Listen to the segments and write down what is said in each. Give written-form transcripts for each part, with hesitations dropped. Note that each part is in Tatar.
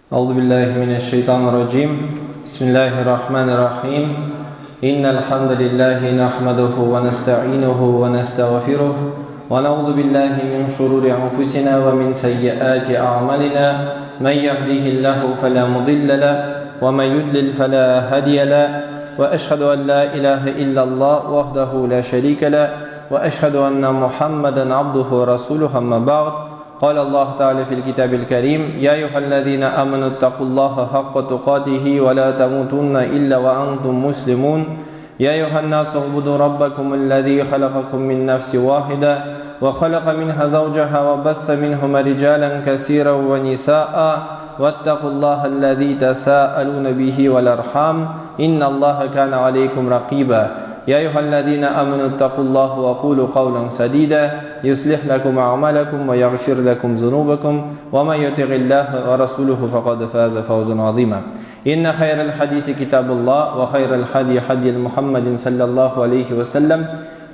أعوذ بالله من الشيطان الرجيم بسم الله الرحمن الرحيم إن الحمد لله نحمده ونستعينه ونستغفره ونعوذ بالله من شرور أنفسنا ومن سيئات أعمالنا من يهده الله فلا مضل له ومن يضلل فلا هادي له وأشهد أن لا إله إلا الله وحده لا شريك له وأشهد أن محمدا عبده ورسوله أما بعد قال الله تعالى في الكتاب الكريم يا أيها الذين آمنوا اتقوا الله حق تقاته ولا تموتن إلا وأنتم مسلمون يا أيها الناس اعبدوا ربكم الذي خلقكم من نفس واحدة وخلق منها زوجها وبث منهما رجالا كثيرا ونساء واتقوا الله الذي تساءلون به والأرحام إن الله كان عليكم رقيبا يا أيها الذين آمنوا اتقوا الله وقولوا قولا سديدا يصلح لكم أعمالكم ويغفر لكم ذنوبكم ومن يطع الله ورسوله فقد فاز فوزا عظيما إن خير الحديث كتاب الله وخير الحدي حدي محمد صلى الله عليه وسلم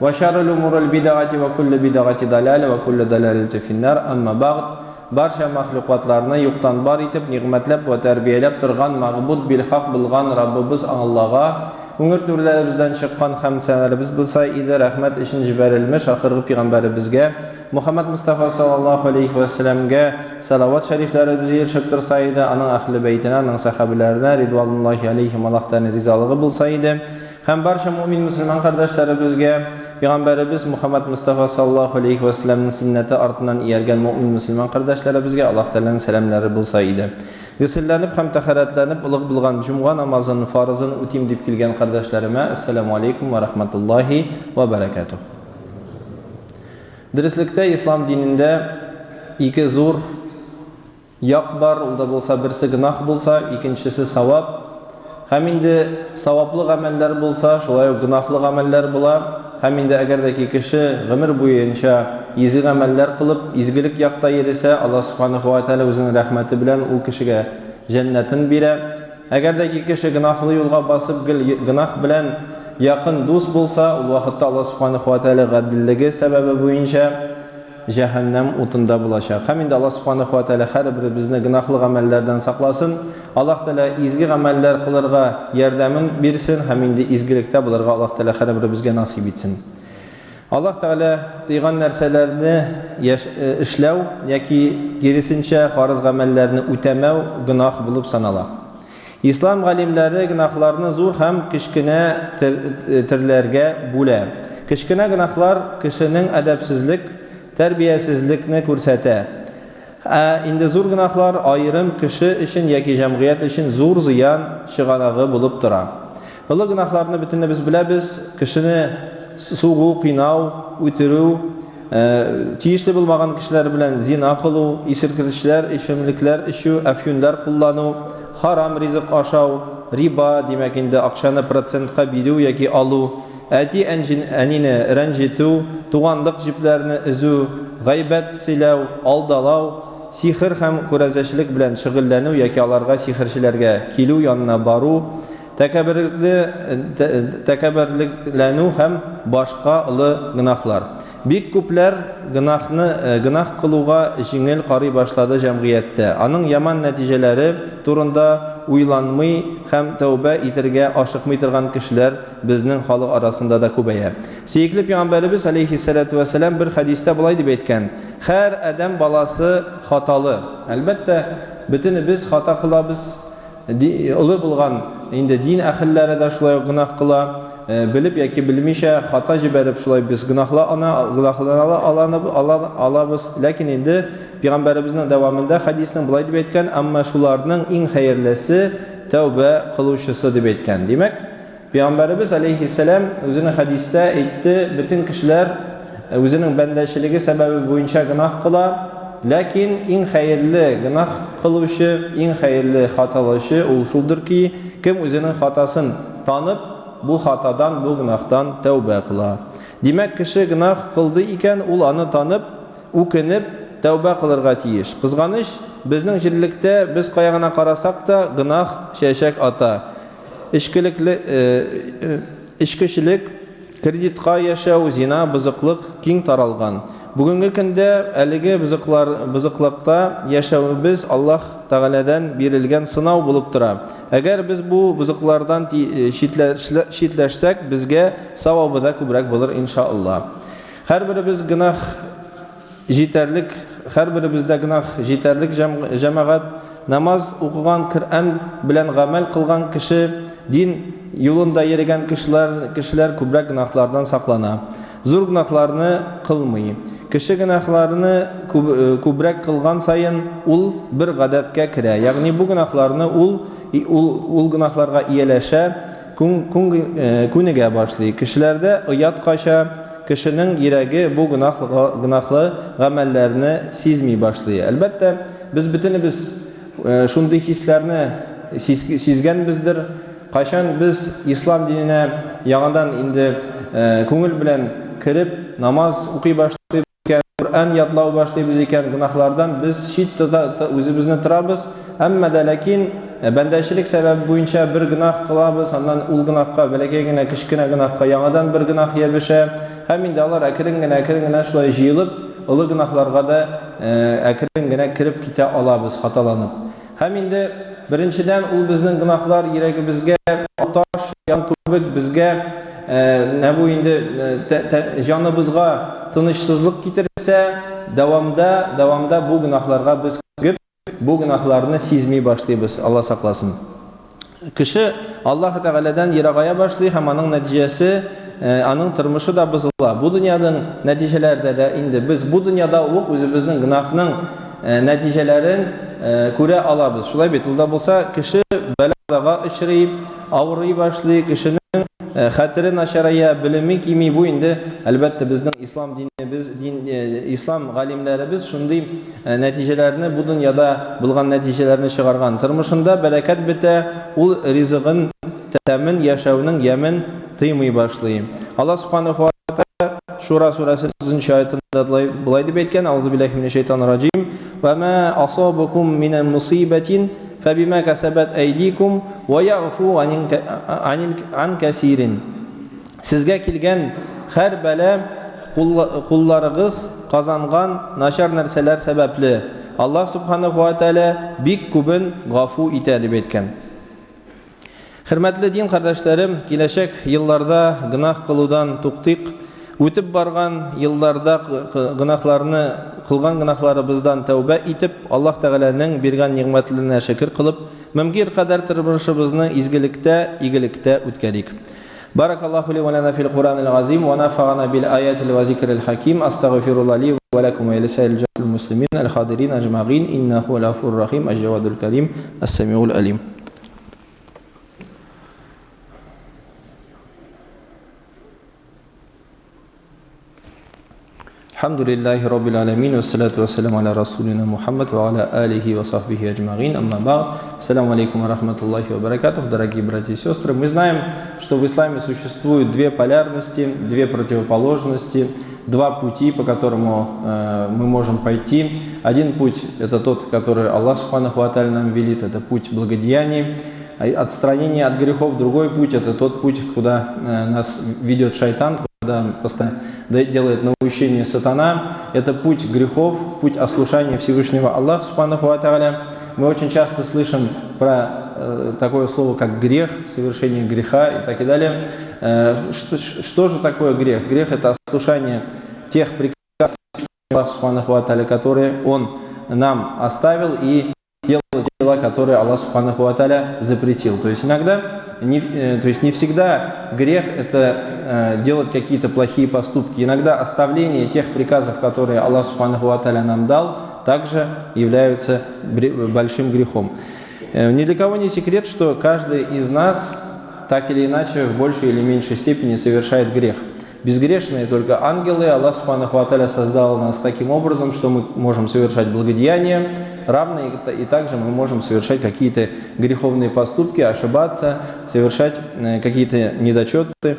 وشر الأمور البدعة وكل بدعة ضلالة وكل ضلالة في النار أما بعد Барча мәхлукатларны юктан бар итеп, нигъмәтләп вә тәрбияләп торган Мәгъбуд бил-хак булган Раббыбыз Аллага, күңел түрләребездән чыккан хәмд-сәналарыбыз булса иде, рәхмәт өчен җибәрелмеш ахыргы пигамбәребезгә, Мөхәммәд Мостафа саллаллаһу алейһи вә сәлләмгә салават шәрифләребез ирешеп торса иде, аның әһле бәйтенә, аның сәхабәләренә, ридвануллаһи алейһим, Аллаһ Тәгаләнең ризалыгы булса иде. Һәм барча мөэмин мөселман кардәшләребезгә, Пәйгамбәребез Мухаммад Мостафа саллаллаһу алейһи вә сәлләмнең сөннәте артыннан ияргән мөэмин мөселман кардәшләребезгә Аллаһ Тәгаләнең сәламнәре булса иде. Гөселләнеп һәм тәһарәтләнеп олуг булган җомга намазын фарызын үтим дип килгән кардәшләремә Әссәламү алейкум вә рахматуллаһи вә бәрәкәтүһ. Дөреслектә ислам динендә ике зур Як бар, ул да булса берсе гөнаһ булса, икенчесе савап. Һәм инде саваплы гамәлләр булса, шулай ук гөнаһлы гамәлләр була. Һәм инде әгәр дә ки кеше гомер буенча изге гамәлләр кылып, изгелек якта йөресә, Аллаһ Субханаһу ва Тәгалә үзенең рәхмәте белән ул кешегә җәннәтен бирә. Әгәр дә ки кеше гөнаһлы юлга басып, гел гөнаһ белән якын дус булса, ул вакытта Аллаһ Субханаһу ва Тәгалә гаделлеге сәбәбе буенча җәһәннәм утында булачак. Һәм инде Аллаһ Субханаһу ва Тәгалә һәрберебезне гөнаһлы гамәлләрдән сакласын. Аллаһ Тәгалә изге гамәлләр кылырга ярдәмен бирсен һәм инде изгелектә булырга Аллаһ Тәгалә һәрберебезгә насыйп итсен. Аллаһ Тәгалә тыйган нәрсәләрне эшләү яки киресенчә фарыз гамәлләрне үтәмәү гөнаһ булып санала. Ислам галимнәре гөнаһларны зур һәм кечкенә төрләргә бүлә. Кечкенә гөнаһлар кешенең әдәпсезлек, тәрбиясезлекне күрсәтә. Ә инде зур гөнаһлар аерым кеше өчен яки җәмгыять өчен зур зыян чыганагы булып тора. Олы гөнаһларны бөтенебез беләбез, кешене сугу, кыйнау, үтерү, тиешле булмаган кешеләр белән зина кылу, исерткечләр, эчемлекләр эчү, әфьюннар куллану, харам ризык ашау, риба, димәк инде акчаны процентка бирү яки алу, әти-әнине рәнҗетү, туганлык җепләрне өзү, гайбәт сөйләү, алдалау, сихер һәм күрәзәчелек белән шөгыльләнү яки аларга сихерчеләргә килү янына бару, Тәкәбберлекле, тәкәбберлекләнү һәм башка олы гөнаһлар. Бик күпләр гөнаһны, гөнаһ кылуга җиңел карый башлады җәмгыятьтә. Аның яман нәтиҗәләре турында уйланмый һәм тәүбә итергә ашыкмый торган кешеләр безнең халык арасында да күбәя. Сөекле пәйгамбәребез алейһиссәләтү вәссәлам бер хәдистә болай дип әйткән, Һәр адәм баласы хаталы. Әлбәттә, бөтенебез хата кылабыз. Олы булган инде дин әһелләре дә шулай ук гөнаһ кыла, белеп яки белмичә хата җибәреп шулай без гөнаһлана алабыз. Ләкин инде пәйгамбәребезнең дәвамында хәдиснең болай дип әйткән, әмма шуларның иң хәерлесе тәүбә кылучысы дип әйткән. Димәк, Пәйгамбәребез алейһиссәлам үзенең хәдистә әйтте, бөтен кешеләр үзенең бәндәчелеге сәбәбе буенча гөнаһ кыла, ләкин иң хәерле гөнаһ кылучы, иң хәерле хаталаучы ул шулдыр ки, кем үзенең хатасын танып, бу хатадан, бу гөнаһтан тәүбә кыла. Димәк, кеше гөнаһ кылды икән, ул аны танып, үкенеп, тәүбә кылырга тиеш. Кызганыч, безнең җирлектә без кая гына карасак та, гөнаһ чәчәк ата. Эчкелекле, эчкечелек, кредитка яшәү, зина, бозыклык киң таралган. Бүгенге көндә әлеге бозыклар, бозыклыкта яшәвебез Аллаһ Тәгаләдән бирелгән сынау булып тора. Әгәр без бу бозыклардан читләшсәк, безгә савабы да күбрәк булыр, иншаАллаһ. Һәрберебез гөнаһ җитәрлек, һәрберебездә гөнаһ җитәрлек, җәмәгать. Намаз укыган, Коръән белән гамәл кылган кеше, дин юлында йөрегән кешеләр, кешеләр күбрәк гөнаһлардан саклана. Зур гөнаһларны кылмый. Кеше гөнаһларны күбрәк кылган саен, ул бер гадәткә керә, ягъни бу гөнаһларны ул ул ул гөнаһларга ияләшә, күнегә башлый. Кешеләрдә оят кача, кешенең йөрәге бу гөнаһ гөнаһлы гамәлләрне сизми башлый. Әлбәттә, без бөтенебез шундый хисләрне сизгәнбездер. Кайчан без ислам диненә яңадан инде күңел белән кереп, намаз укый башлыйбыз икән, Коръән ятлау башлыйбыз икән, гөнаһлардан без чит үзебезне торабыз. Әмма дә ләкин бәндәчелек сәбәбе буенча бер гөнаһ кылабыз, аннан ул гөнаһка бәләкәй генә, кечкенә гөнаһка яңадан бер гөнаһ ябешә. Һәм инде алар әкрен генә, әкрен генә шулай җыелып, олы гөнаһларга да әкрен генә кереп китә алабыз, хаталанып. Һәм инде, беренчедән, ул безнең гөнаһлар йөрәгебезгә таш ян кебек безгә менә бу инде җаныбызга тынычсызлык китерсә, дәвамда, дәвамда бу гөнаһларга без күнегеп, бу гөнаһларны сизми башлыйбыз, Алла сакласын. Кеше Аллаһ Тәгаләдән ерагая башлый һәм аның нәтиҗәсе, аның тормышы да бозыла. Бу дөньяның нәтиҗәләрдә дә инде без бу дөньяда ук үзебезнең гөнаһның нәтиҗәләрен күрә алабыз. Шулай бит, ул да булса кеше бәла-казага очрый, авырый башлый, кешенең хәтере начарая, белеме кими. Бу инде, әлбәттә, безнең ислам динебез, дин, ислам галимнәребез шундый нәтиҗәләрне, бу дөньяда булган нәтиҗәләрне чыгарган. Тормышында бәрәкәт бетә, ул ризыгын тәмен, яшәүнең ямен тоймый башлый. Аллаһ Субханаһу ва Тәгалә Шура сүрәсе 30 аятында болай дип әйткән: Аузу биллахи минәш шайтанир раҗим. Ва ма асабакум минәл мусибатин фабима касабат айдикум ва яъфу ан касирин. Сезгә килгән һәр бәла кулларыгыз казанган начар нәрсәләр сәбәпле. Аллаһ Субханаһу ва Тәгалә бик күбен гафу итә, дип әйткән. Хөрмәтле дин кардәшләрем, киләчәк елларда гөнаһ кылудан туктыйк. Үтеп барган елларда гөнаһларны, кылган гөнаһларыбыздан тәүбә итеп, Аллаһ Тәгаләнең биргән нигъмәтленә шөкер кылып, мөмкин кадәр тормышыбызны изгелектә, игелектә үткәрик. Баракаллаху ли ва лана фил Куранил газим ва нафагана бил аятил ва зикрил хаким. Астагфирулла ли ва лакум ва лисаил джамил муслимин аль хадирин аҗмагин иннаху аль гафур рахим әҗ-җавадул карим ас-самиул алим. Алхамдулиллахи раббил аламин, вассалату вассаламу аля расулина Мухаммад ва аля алихи ва сахбихи аджмаин. Амма бa'д. Ассаламу алейкум ва рахматуллахи ва баракатух, дорогие братья и сестры. Мы знаем, что в исламе существуют две полярности, две противоположности, два пути, по которому мы можем пойти. Один путь – это тот, который Аллах субханаху ва тааля нам велит, это путь благодеяний, отстранение от грехов. Другой путь – это тот путь, куда нас ведет шайтан, куда постоянно делает наущение сатана. Это путь грехов, путь ослушания Всевышнего Аллаха субханаху ва тааля. Мы очень часто слышим про такое слово, как грех, совершение греха и так и далее. Что же такое грех? Грех – это ослушание тех приказов Аллаха субханаху ва тааля, которые Он нам оставил, и делать дела, которые Аллах субханаху ва тааля запретил. То есть иногда, не, то есть не всегда грех это делать какие-то плохие поступки. Иногда оставление тех приказов, которые Аллах субханаху ва тааля нам дал, также являются большим грехом. Ни для кого не секрет, что каждый из нас так или иначе в большей или меньшей степени совершает грех. Безгрешные только ангелы. Аллах субханаху ва тааля создал нас таким образом, что мы можем совершать благодеяния, равные, и также мы можем совершать какие-то греховные поступки, ошибаться, совершать какие-то недочеты.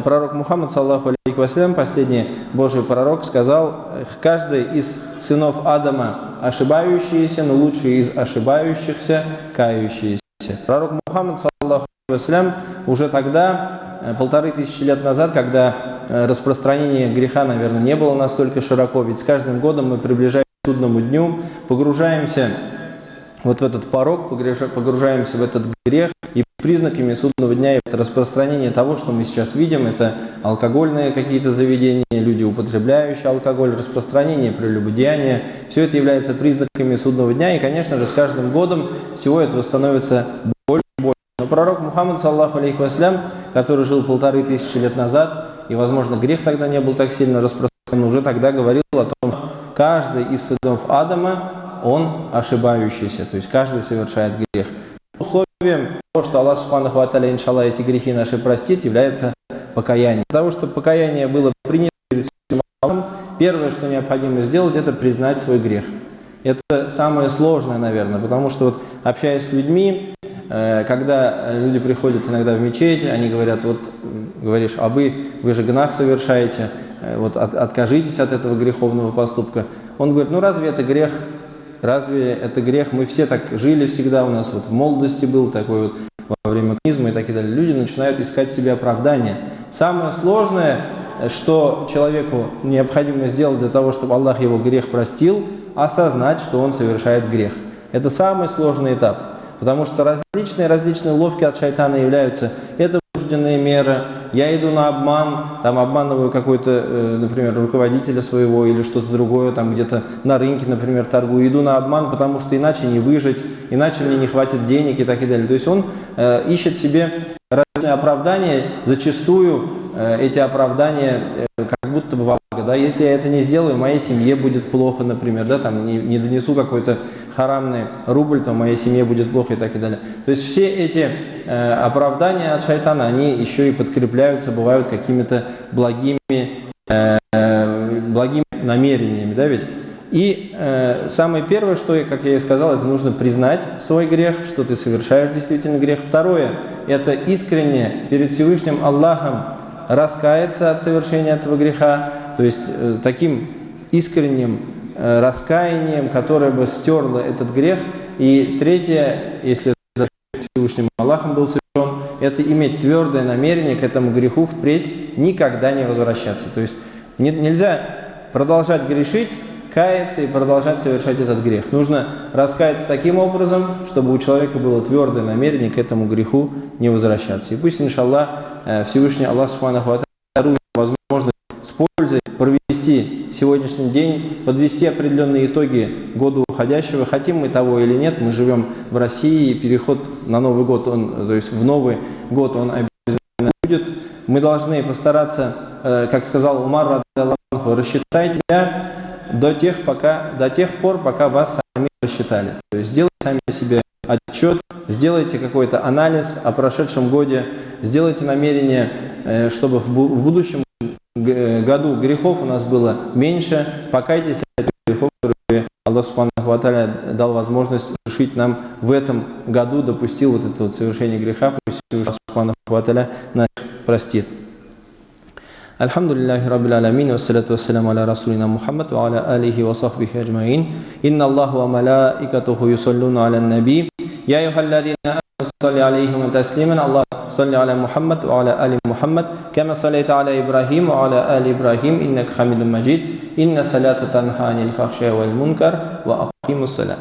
Пророк Мухаммад, саллаллаху алейхи вассалям, последний Божий пророк, сказал: каждый из сынов Адама ошибающиеся, но лучший из ошибающихся кающиеся. Пророк Мухаммад, саллаллаху алейхи вассалям, уже тогда, 1500 лет назад, когда распространение греха, наверное, не было настолько широко, ведь с каждым годом мы приближаемся к судному дню, погружаемся вот в этот порок, погружаемся в этот грех, и признаками судного дня является распространение того, что мы сейчас видим, это алкогольные какие-то заведения, люди, употребляющие алкоголь, распространение прелюбодеяния, все это является признаками судного дня, и, конечно же, с каждым годом всего этого становится больше и больше. Но пророк Мухаммад, саллаллаху алейхи ва саллям, который жил 1500 лет назад, и, возможно, грех тогда не был так сильно распространен, уже тогда говорил о том, что каждый из сынов Адама, он ошибающийся, то есть каждый совершает грех. Условием того, что Аллах субханаху ва тааля, иншаллах, эти грехи наши простит, является покаяние. Для того, чтобы покаяние было принято перед Всевышним Аллахом, первое, что необходимо сделать, это признать свой грех. Это самое сложное, наверное, потому что вот, общаясь с людьми, когда люди приходят иногда в мечеть, они говорят, вот, говоришь, а вы же гнах совершаете, вот откажитесь от этого греховного поступка. Он говорит, ну разве это грех? Разве это грех? Мы все так жили всегда, у нас вот в молодости был такой вот во время коммунизма и так и далее. Люди начинают искать себе оправдание. Самое сложное, что человеку необходимо сделать для того, чтобы Аллах его грех простил, осознать, что он совершает грех. Это самый сложный этап, потому что различные уловки от шайтана являются. Это вынужденные меры, я иду на обман, там обманываю какой-то, например, руководителя своего или что-то другое, там где-то на рынке, например, торгую, иду на обман, потому что иначе не выжить, иначе мне не хватит денег и так и далее. То есть он ищет себе разные оправдания, зачастую эти оправдания как будто бы во благо, да? Если я это не сделаю, моей семье будет плохо, например, да, там не донесу какой-то харамный рубль, то моей семье будет плохо и так и далее. То есть все эти оправдания от шайтана, они еще и подкрепляются, бывают какими-то благими намерениями, да, ведь? И самое первое, что, как я и сказал, это нужно признать свой грех, что ты совершаешь действительно грех. Второе, это искренне перед Всевышним Аллахом раскаяться от совершения этого греха, то есть таким искренним раскаянием, которое бы стерло этот грех. И третье, если это Всевышним Аллахом был совершен, это иметь твердое намерение к этому греху впредь никогда не возвращаться. То есть нельзя продолжать грешить, каяться и продолжать совершать этот грех. Нужно раскаяться таким образом, чтобы у человека было твердое намерение к этому греху не возвращаться. И пусть, иншаллах, Всевышний Аллах субханаху ва тааля дарует возможность с пользой провести сегодняшний день, подвести определенные итоги года уходящего. Хотим мы того или нет, мы живем в России, и переход на Новый год, он, то есть в Новый год он обязательно будет. Мы должны постараться, как сказал Умар, рассчитайте себя до тех пор, пока вас сами рассчитали. То есть сделайте сами себе отчет, сделайте какой-то анализ о прошедшем годе, сделайте намерение, чтобы в будущем году грехов у нас было меньше, покайтесь от грехов, которые Аллах субханаху ва тааля дал возможность совершить нам в этом году, допустил вот это вот совершение греха, пусть Аллах субханаху ва тааля нас простит. Альхамдулиллахи раббил аламин, вассаляту вассаляму аля расулина Мухаммад ва аля алихи ва сахбихи аджмаин. Инна Аллаху ва малаикатуху юсаллуна аля наби. Я айюхаллазина аману салли алейхи ва таслиман. Аллах салли аля Мухаммад ва аля али Мухаммад, кама саллайта аля Ибрахим ва аля али Ибрахим, иннака хамидун маджид. Инна салята танха анил фахшаи валь мункар ва акимус салат.